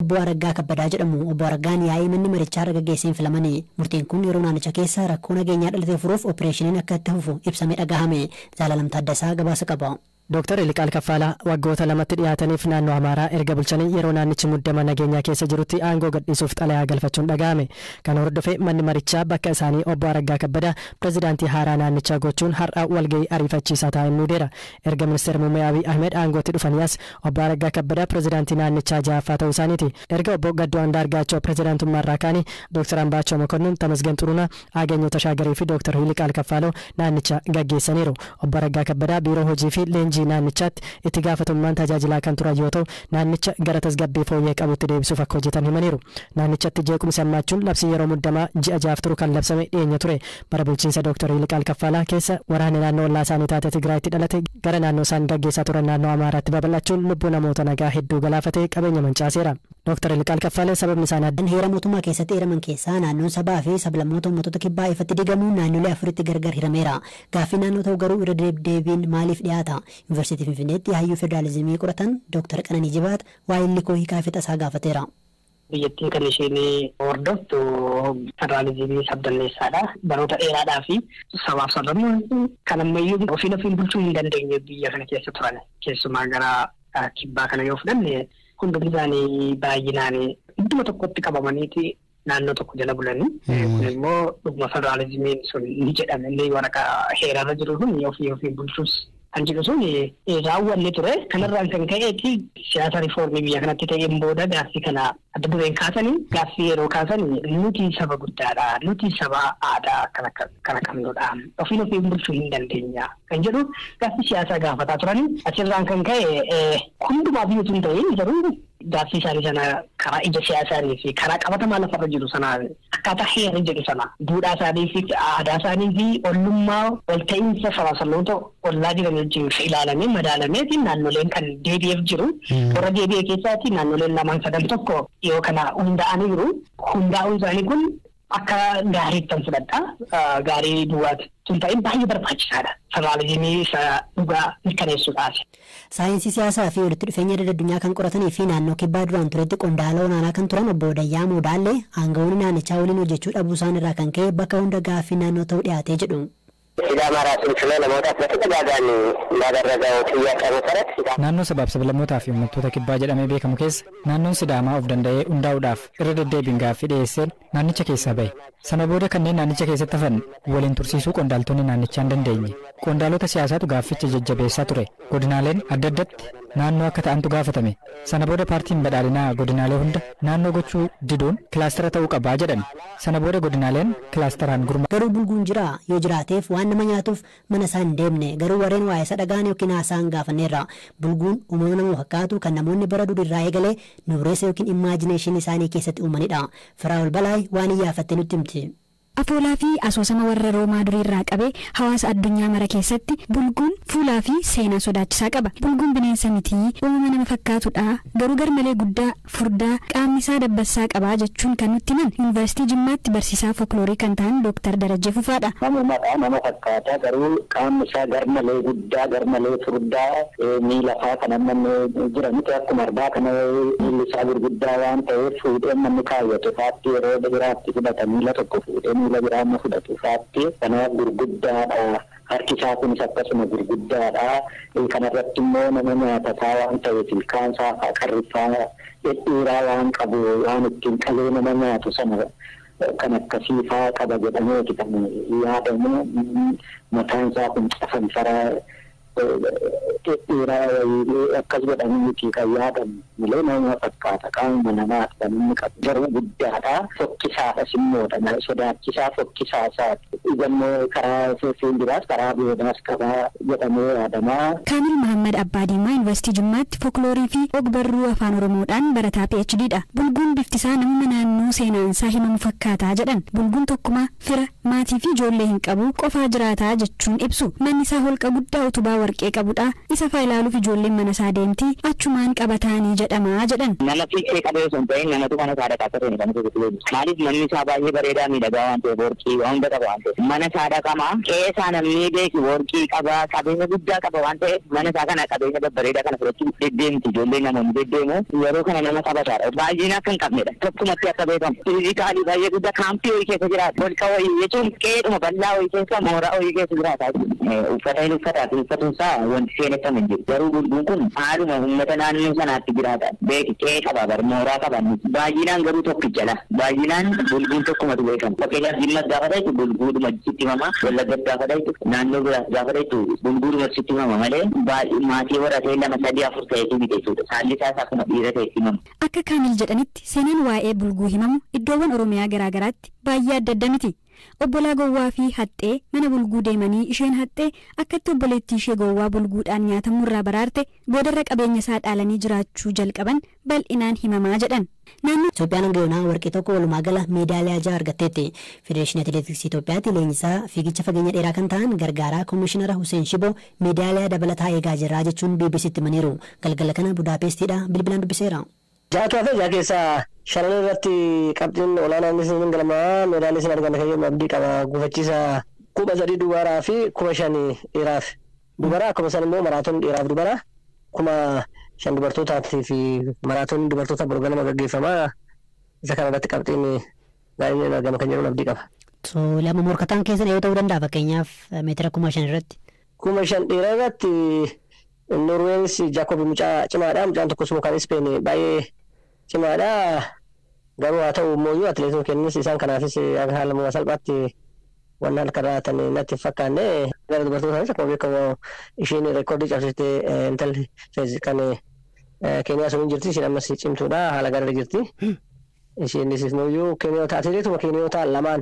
Obbo Araggaa Kabbadaa jedhamu. Obbo Araggaan yaa'ii manni marichaa irra gaggeesseen filamani. Murteen kun yeroo naannicha keessa rakkoo nageenyaa dhalate furuuf opereeshiniin akka itti fufu ibsamee dhagahame. Zaalaalam Taaddasaa gabaasa qaba. Dooktar Iliqaal Kaffaalaa waggoota 2tti dhiyaataniif naannoo Amaaraa erga bulchanii yeroo naannichi muddama nageenyaa keessa jirutti aangoo gadhiisuuf xalayaa galfachuun dhaga'ame. Kana hordofee manni marichaa bakka isaanii obbo Araggaa Kabbadaa pirezidaantii haaraa naannichaa gochuun har'a walgahii ariifachiisaa taa'een muudeera. Erga ministeera muummee Abiy Ahmed aangootti dhufanii as obbo Araggaa Kabbadaa pirezidaantii naannichaa 6ffaa ta'uu isaaniiti. Erga obbo Gadduu Andaargaachoo pirezidaantummaarraa kaanii Dooktar Ambaachoo Mokonnin, Tamasgeen Xurunaa, Aagenyoo Tashaagarii fi Dooktar Iliqaal Kaffaaloo naannicha gaggeessaniiru. Obbo Araggaa Kabbadaa biiroo hojii fi leenjii naannichaatti itti gaafatamummaan tajaajilaa kan turan yoo ta'u, naannicha gara tasgabbii fooyyee qabutti deebisuuf akka hojjetan himaniiru. Naannichatti jeequmsi hammaachuun labsii yeroo muddamaa ji'a 6f turu kan labsame dhiyeenya ture. Bara bulchiinsa Dooktar Yiliqaal Kaffaalaa keessa waraanni naannoo ollaa isaanii taate Tigraayitti dhalate gara naannoo isaan gaggeessaa turan naannoo Amaaraatti babal'achuun lubbuu namoota nagaa hedduu galaafatee qabeenya mancaaseera. Dooktar Yiliqaal Kaffaalee sababni isaan Heera mootummaa keessatti eeraman keessaa naannoon sabaa fi sablammoota uummattoota kibbaa ifatti diigamuun naannolee afuritti gargar hirameera. Gaaffii naannoo ta'u garuu irra deebiin maaliif dhiyaata? Yuunivarsiitii Finfinneetti hayyuu federaalizimii qoratan Dooktar Qananii Jibaat waa'ee likoo hiikaa fixa isaa gaafateera. Biyyattiin kan isheen hordoftu federaalizimii sabdanneessaadha. Baroota dheeraadhaa fi sabaaf sablammoonni kan ammayyuu ofiin ofiin bulchuu hin dandeenye biyya kana keessa turan. Keessumaa gara kibbaa kana yoo fudhanne hundumti isaanii baay'inaan idduma tokkotti qabamaniiti naannoo tokko jala bulanii. Kun immoo dhuguma federaalizimiin sun ni jedhame inni waraqaa heerarra jiru kun ofii ofiin bulchuus kan jedhu sun raawwanne ture. Kanarraan kan ka'eeti siyaasa riifoormii biyya kanatti ta'een booda gaaffii kana adda dureen kaasanii gaaffii yeroo kaasanii nuti saba guddaadha, nuti saba aadaa kana qabnudha, ofiin ofiin bulchuu hin dandeenya kan jedhu gaaffii siyaasaa gaafataa turanii. Achirraan kan ka'e hundumaa biyyatu hin ta'in garuu gaaffii isaanii sana karaa ija siyaasaanii fi karaa qabatamaa lafarra jiru sana akkaataa heerri jedhu sana duudhaa isaanii fi aadaa isaanii fi ollummaa walta'iinsa sabaa ollaa jiran wajjin ilaalamee madaalameeti naannoleen kan deebi'eef jiru. Warra deebi'e keessaati naannoleen lamaan sadan tokko dhiyoo kana hundaa'anii jiru. Hundaa'uun isaanii kun akka gaariitti kan fudhadha. Gaarii duwwaati. Sun ta'in baay'ee barbaachisaadha. Federaalizimii isa dhugaa mirkaneessuudhaaf. Saayinsii siyaasaa fi walitti dhufeenya idil addunyaa kan qoratanii fi naannoo kibbaa duraan turetti qondaala olaanaa kan turan obbo Dayyaa Moodaallee aangawoonni naannichaa waliin hojjechuu dhabuu isaan irraa kan ka'e bakka hunda gaaffii naannoo ta'uu dhiyaatee jedhu. ሲዳማ ራሱን ችሎ ለመውጣት በተደጋጋሚ ባደረገው ጥያቄ መሰረት Naannoo sabaaf sablammootaa fi uummattoota kibbaa jedhamee beekamu keessa naannoon Sidaamaa of danda'ee hundaa'uudhaaf irra deddeebiin gaaffii dhiyeesseen naannicha keessaa bahe. Sana booda kanneen naannicha keessatti hafan waliin tursiisuu qondaaltonni naannichaa hin dandeenye. Qondaalota siyaasaatu gaafficha jajjabeessaa ture. Godinaaleen adda addatti naannoo akka ta'antu gaafatame. Sana booda paartiin badhaadhinaa godinaalee hunda naannoo gochuu diduun kilaastara ta'uu qabaa jedhan. Sana booda godinaaleen kilaasteraan gurma. Garuu bulguun jira yoo jiraateef waan nama nyaatuuf mana isaa hin deemne garuu warreen waa'ee isa dhagaan yookiin haasa'an gaafanneerra. Bulguun uumama nama fakkaatu kan namoonni bara durii eegalee nuureessa yookiin imaajineeshinii isaanii keessatti uumanidha. Firaa'ol Balaay waan iyyaafatte nutti himti. Afoolaa fi asoosama warra Roomaa durii irraa qabee hawaasa addunyaa mara keessatti bulguun fuulaa fi seenaa sodaachisaa qaba. Bulguun bineensa miti, uumama nama fakkaatudha. Garuu garmalee guddaa, furdaa, qaamni isaa dabbassaa qabaa jechuun kan nutti himan Yuunivarsiitii Jimmaatti barsiisaa folkloorii kan ta'an Dooktar Darajjee Fufaadha. Namumadha nama fakkaataa garuu qaamni isaa garmalee guddaa, garmalee furdaa, miila faa kan amma jiranitti akkuma arbaa kana miilli isaa gurguddaa waan ta'eef fuudhee namni kaawwatu faatti yeroo biraatti fudhata miila tokko fuudhee miila biraa amma fudhatu faatti kanaaf gurguddaadha. Harki isaa kunis akkasuma gurguddaadha. Kanarratti immoo nama nyaatataa waan ta'eef ilkaan isaa faa qarriffaa dhedheeraa waan qabu waan ittiin qalee nama nyaatu sana kan akkasii faa qaba jedhameeti kan yaadamu. Mataan isaa kun cafanfaraa dhedheeraa wayii akkas jedhameeti kan yaadamu malee nama fakkaata qaamuma namaati kan inni qabu garuu guddaadha. Fokkisaadhas immoodha sodaachisaa fokkisaa isaati. Ijammoo karaa fuulduraas karaa boodaas qabaa jedhamee yaadamaa. Kaamil Mahammad Abbaa Diimaa Yuunivarsiitii Jimmaatti folkloorii fi ogbarruu afaan Oromoodhaan barataa PhD dha. Bulguun bifti isaa namuma naannoo seenaan isaa himamu fakkaataa jedhan. Bulguun tokkuma fira maatii fi ijoollee hin qabu qofaa jiraataa jechuun ibsu. Manni isaa holqa guddaa utubaa warqee qabudha. Isa faa ilaaluuf ijoolleen mana isaa deemti achumaan qabataanii jedhan. jedhamaa jedhan. Nama fiixee qabee osoo hin ta'in namatu mana isaa dhaqaa ta'e kan inni jiru. Maaliif manni isaa baay'ee bareedaa miidhagaa waan ta'eef warqii waan hunda qaba waan ta'eef. Mana isaa dhaqama qe'ee isaa namni beeku warqii qaba qabeenya guddaa qaba waan ta'eef mana isaa kana qabeenya babbareedaa kana fudhachuu deddeemti ijoollee namoonni deddeemu yeroo kana nama qabataadha. Baay'een akka hin qabnedha. Tokkumatti akka beekamu. Fiizikaalii baay'ee guddaa kaampii wayii keessa jiraata. Holqa wayii jechuun qe'eedhuma bal'aa wayii keessa mooraa wayii keessa jiraata. Uffata hin uffataa fi uffatuun isaa wanti seeneffame hin jiru. Garuu bulguun kun haaluma uummata naannoo sanaatti jiraata. Beeki qe'ee qaba bar mooraa qaba. Baay'inaan garuu tokkicha. Baay'inaan bulguun tokkumatu beekama. Fakkeenyaaf Jimmas gaafa ta'etu bulguudhuma sitti himama. Wallaggas gaafa ta'etu naannoo biraas gaafa ta'etu bulguudhuma sitti himama malee maatii horatee 2 3 4 ta'etu miti jechuudha. Saalli isaas akkuma dhiira ta'etti himama. Akka Kaamil jedhanitti seenaan waa'ee bulguu himamu iddoowwan Oromiyaa garaagaraatti baay'ee adda adda miti. Obbolaa gowwaa fi haxxee mana bulguu deemanii isheen haxxee akkatti obboleettii ishee gowwaa bulguudhaan nyaatamurraa baraarte boodarra qabeenya isaa dhaalanii jiraachuu jalqaban bal'inaan himamaa jedhan. Naannoo Itoophiyaan hanga yoonaa warqee tokko walumaa gala meedaaliyaa 6 argatteetti. Federeeshinii Atileetiksii Itoophiyaatti leenjisaa fiigicha fageenya dheeraa kan ta'an gargaaraa Komishinara Hussein Shiboo meedaaliyaa dabalataa eegaa jirra jechuun BBCtti himaniiru. Galgala kana Budaapestiidha bilbilaan dubbiseera. Jaatu hafe jaa keessaa shanan irratti qabxiin olaanaan isin galmaa meedaalii isin arganna kan jedhu abdii qaba gufachiisa 3,000 dubaraa fi 5,000 dhiiraaf dubaraa akkuma san immoo maraatoon dhiiraaf dubaraa 5,000 dubartootaatii fi maraatoon dubartoota borganama gaggeeffamaa isa kana irratti qabxiin gaariin argama kan jedhu abdii qaba. Lama morkataan keessan yoo ta'uu danda'a fakkeenyaaf meetira 5,000 irratti. 5,000 dhiiraa irratti Norweenis Jaakob mucaa cimaadha mucaan tokkos immoo kan Ispeen baay'ee cimaadha. Garuu haa ta'u immoo atileetota kennis isaan kanaafis haala salphaatti waan harka raatan natti fakkaanne gara dubartootaanis akkuma beekamu isheen reekoordii cabsitee intalli kan Keeniyaa sun jirti isheen ammas cimtuudha haala gaarii jirti. Isheenis immoo Keeniyoota atileetuma Keeniyoota lamaan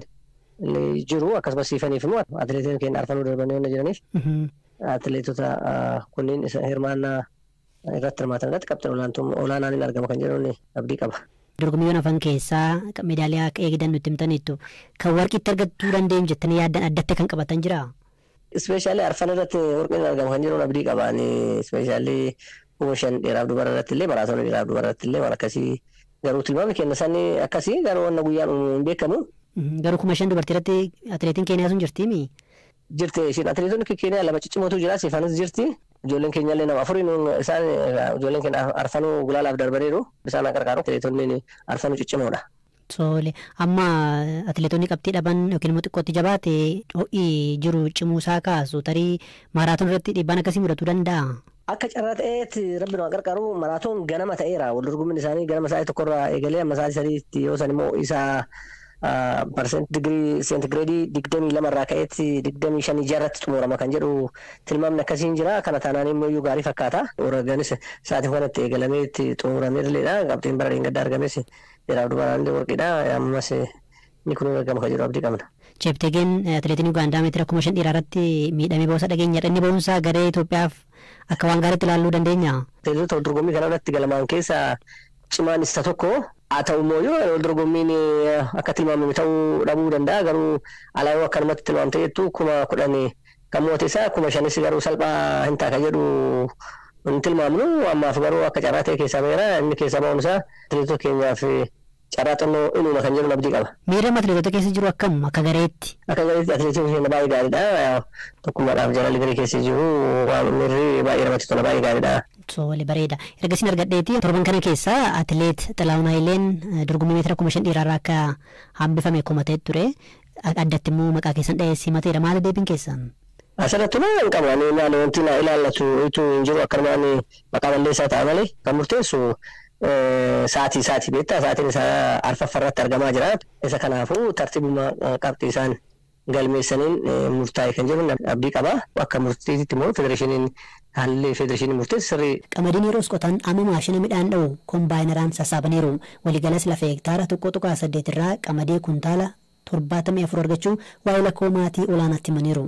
jiru akkasumas siifaniif immoo atileetiin keenya arfanuu darbanii waan jiraniif atileetota kunneen hirmaannaa irratti hirmaatan irratti qabxiin olaanaan hin argama kan jedhuun abdii qaba. Dorgommiiwwan hafan keessaa meedaaliyaa akka eegdan nutti himtaniittu kan warqiitti argachuu dandeenyu jettanii yaaddan addatti kan qabatan jiraa? Ispeeshaalii arfan irratti warqiin argama kan jedhuun abdii qaba. Ispeeshaalii 5,000 dhiiraaf dubara irratti illee maraatoonii dhiiraaf dubara irratti illee waan akkasii garuu tilmaamni kenna sanii akkasii garuu wanna guyyaan hin beekamu. Garuu 5,000 dubartii irratti atileetiin Keeniyaa sun jirtiimi? Jirti isheen atileetonni Keeniyaa lama ciccimootu jira sifanis jirti. Ijoolleen keenya illee nama afuriin isaan ijoolleen keenya arfanuu gulaalaaf darbaniiru isaan qarqaaru atileetonni arfanuu ciccimoodha. Tole amma atileetonni qabxii dhaban yookiin immoo xiqqootti jabaate ho'i jiru cimuusaa kaasu tarii maraatoon irratti dhiibbaan akkasii mudatuu danda'a. Akka carraa ta'eetti rabbi nama qarqaaru maraatoon ganama ta'eera wal dorgommiin isaanii ganama sa'aatii tokkorraa eegalee amma sa'aatii sadiitti yoo san immoo isaa parseent digirii seentigireedii 22 irraa ka'eetti 25 irratti xumurama kan jedhu tilmaamni akkasiin jira. Kana taanaan immoo iyyuu gaarii fakkaata. Oraganis sa'aatii kanatti eegalamee itti xumuramee illeedha. Qabxiin bara dheengaddaa argames dhiiraaf dubaraan illee warqiidha. Ammas inni kun argama kan jedhu abdii qabna. Cheptegeen atileetiin Ugaandaa meetira 5,000 dhiiraa irratti miidhamee boosa dhageenya. Inni ba'umsaa garee Itoophiyaaf akka waan gaariitti ilaaluu dandeenya. Atileetota wal dorgommii kana irratti galmaan keessa cimaan isa tokko. Haa ta'u immoo yoo wal dorgommiin akka tilmaamame ta'uu dhabuu danda'a garuu alaa yoo akkanumatti tilmaamte jettu 10,000 kan moote isaa 5,000 garuu salphaa hin ta'a kan jedhu hin tilmaamnu ammaaf garuu akka carraa ta'e keessaa ba'eera inni keessaa ba'uun isaa atileetota keenyaaf carraa xinnoo inuma kan jedhu abdii qaba. Miirri atileetota keessa jiru akkam akka gareetti? Akka gareetti atileetota keenya baay'ee gaariidha. Tokkummaadhaaf jaalala garee keessa jiru waan miirri baay'ee namatti tola baay'ee gaariidha. Tole bareeda. Erga isin argadheeti torban kana keessa atileet Xilahuun Hayileen dorgommii meetira 5,000 dhiiraarraa akka hambifame komatee ture. Addatti immoo maqaa keessan dha'ee simateera. Maali deebiin keessan? Asirratti maal hin qabu. Ani maali wanti na ilaallatu utuu hin jiru akkanumaan maqaa balleessaa ta'a malee kan murteessu sa'aatii isaatii beektaa sa'aatiin isaa arfaffa irratti argamaa jira. Isa kanaafuu tartiibuma qabxii isaan galmeessaniin murtaa'e kan jedhu abdii qaba. Akka murtiitti immoo federeeshiniin haalli federeeshinii murteessu sirrii. Qamadiin yeroo qotan amma maashina midhaan dha'u kombaayinaraan sassaabaniiru. Waliigalas lafa hektaara 1.8 irraa qamadii kuntaala 74 argachuu waa'ee lakkoo maatii olaanaatti himaniiru.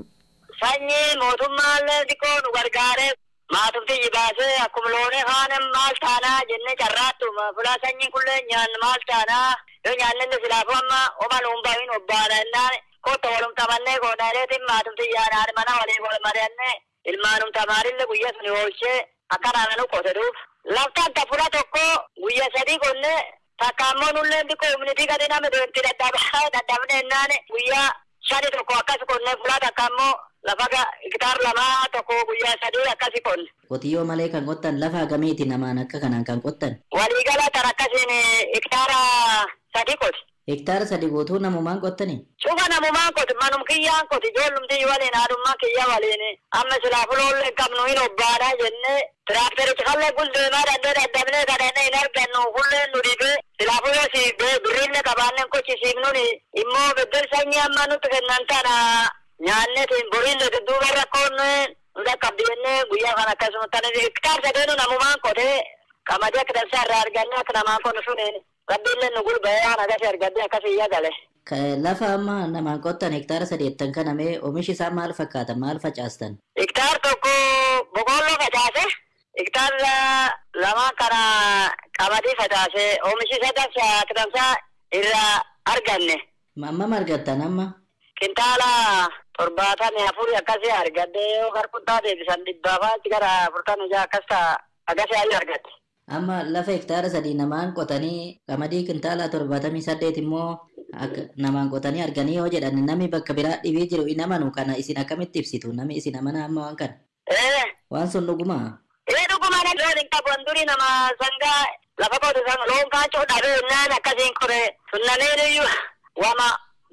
Sanyii mootummaallee xiqqoo nu gargaaree maatumti jibaasee akkuma loonii haana maal taanaa jennee carraattu fulaa sanyiin kullee nyaannu maal taanaa yoo nyaanne silaafuu amma oma nuun bahin obbaana jennaan kotta walum tamannee koodhaareetiin maatumti yaadaan mana walii wal mari'annee ilmaanum tamaarillee guyyaa suni oolchee akkanaan nu qote duuba. Laftaan tafura tokko guyyaa 3 qonnee takka ammoo nulleen xiqqoo humnitii gadi nama deemti dadhabne ennaane guyyaa 5 tokko akkas qonnee fulaa takka ammoo lafa hektaar 2 tokko guyyaa 3 akkasi qonne. Qotiyyoo malee kan qottan lafa hagamiiti namaan akka kanaan kan qottan? Waliigala tan akkasiin hektaara 3 qoti. Hektaara 3 guutuu namumaan qottani? Cufa namumaan qoti, manum kiyyaan qoti, ijoollumti waliin haadhummaa kiyya waliin amma silaa fuloollee hin qabnu hin obbaanaa jennee tiraakterichi kallee guldeemaa dandee dadhabnee kadhannee hin argannu hulleen nu dhibee silaa fuloo siif birriillee qabaanneen qochisiifnuun immoo beddel sanyii amma nutti kennan tana nyaanneetiin boriillee dudduuba rakkoon nu dhaqqabdi jennee guyyaa kana akkasuma tana hektaar 3 namumaan qotee qamadii akka dansaa irraa argannee akka namaan qonnu suniin. Rabbiillee nu gulba'ee waan akkasii argadde akkasii iyya gale. Lafa amma namaan qottan hektaara 8 kana mee oomishi isaa maal fakkaata? Maal facaastan? Hektaar 1 boqqolloo facaase, hektaar 2 kana qamadii facaase, oomishi isaa dansaa dansaa irraa arganne. Amma argattan amma? Kintaala 74 akkasii argadde yoo harkuntaa deebisan 100 gara 46 akkas ta'a akkasii ayyuu argatte. Amma lafa hektaara 3 namaan qotanii qamadii kintaala 78 immoo namaan qotanii arganii yoo jedhan namni bakka biraa dhibee jiru hin amanu kana isin akkamitti ibsitu? Namni isin amana amma waan kana? Waan sun dhugumaa? Dhuguma namni loon hin qabu durii nama sangaa lafa qotu san loon kaachoo dhabee naan akkasiin qore sunnameen iyyuu wama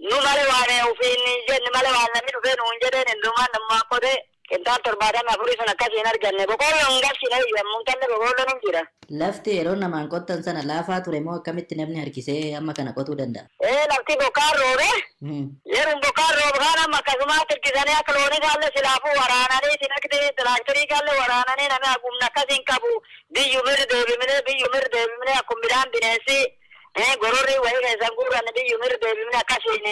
nu malee waan ofiin jenne malee waan namni dhufee nuun jedheen hundumaan namaa qotee kintaal 74 sun akkasiin arganne boqqolloo hin galchine yommuu talle boqqolloon hin jira. Lafti yeroo namaan qottan sana laafaa ture moo akkamitti namni harkisee amma kana qotuu danda'a? Lafti bokkaan roobe. Yeroo bokkaan roobe kaan amma akkasumas hirkisanii akka loonii kaallee silaafuu waraananii sinakti tiraaktarii kaallee waraananii namni hagumna akkasiin qabu biyyuu mir deebimne akkuma midhaan bineensi gororri wayii keessan guurranne biyyuu mir deebimne akkasiin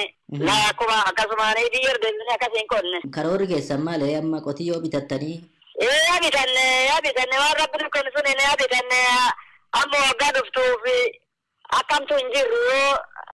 akkuma akkasumaanii biyyuu deebimne akkasiin qonne. Karoorri keessan maali amma qotiyyoo bitattanii? Yaa bitanne waan rabbi nu kennu sun yaa bitanne amma waggaa dhuftuuf akkamtu hin jirru yoo